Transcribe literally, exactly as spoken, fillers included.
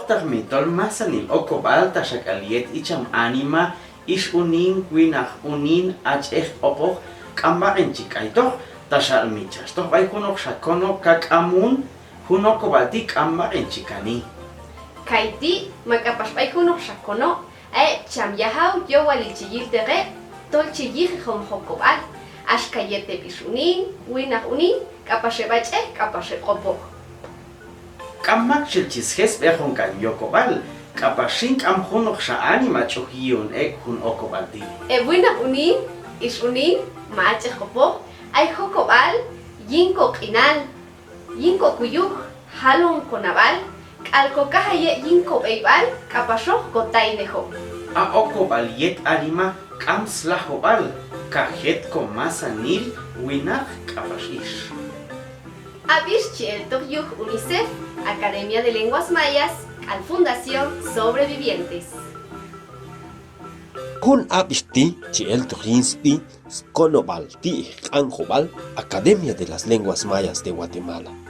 Taq mi tol masanil okob'al taxa k'al yet icham anima, ix unin, winaq unin, ach'ej q'opoj, k'am b'aq'in chi k'aytoq, taxa mi txaxtoq b'ay junoqxa konob' ka k'am un jun okob'al ti' k'am b'aq'in chi kani. Kayti' ma k'apax b'ay junoqxa konob', a heb' cham yajaw yowalil chi yilteq heb' tol chi yiqej jun jokob'al, axka yet heb' ix unin, winaq unin, k'apax heb' ach'ej, k'apax heb' q'opoj. K'am maktxel chi sje sb'eqon kan yokob'al, k'apax xin k'am junoqxa anima ch'uj yi'on ek' jun okob'al ti'. Heb' winaq unin, ix unin, ma ach'ej q'opoj, ay jokob'al yin koq'inal, yin kokuyuj, jalon konab'al, k'al kokajay ek' yin kob'eyb'al, k'apaxoq kotaynejoq. A okob'al yet anima k'am slajub'al, kajet komasanil winaq k'apax ix. Ab'ix chi eltoq yuj UNICEF, Academia de Lenguas Mayas, k'al Fundación Sobrevivientes. Jun ab'ix ti' chi eltoq yin sb'i skonob'al ti'ej Q'anjob'al, Academia de las Lenguas Mayas de Guatemala.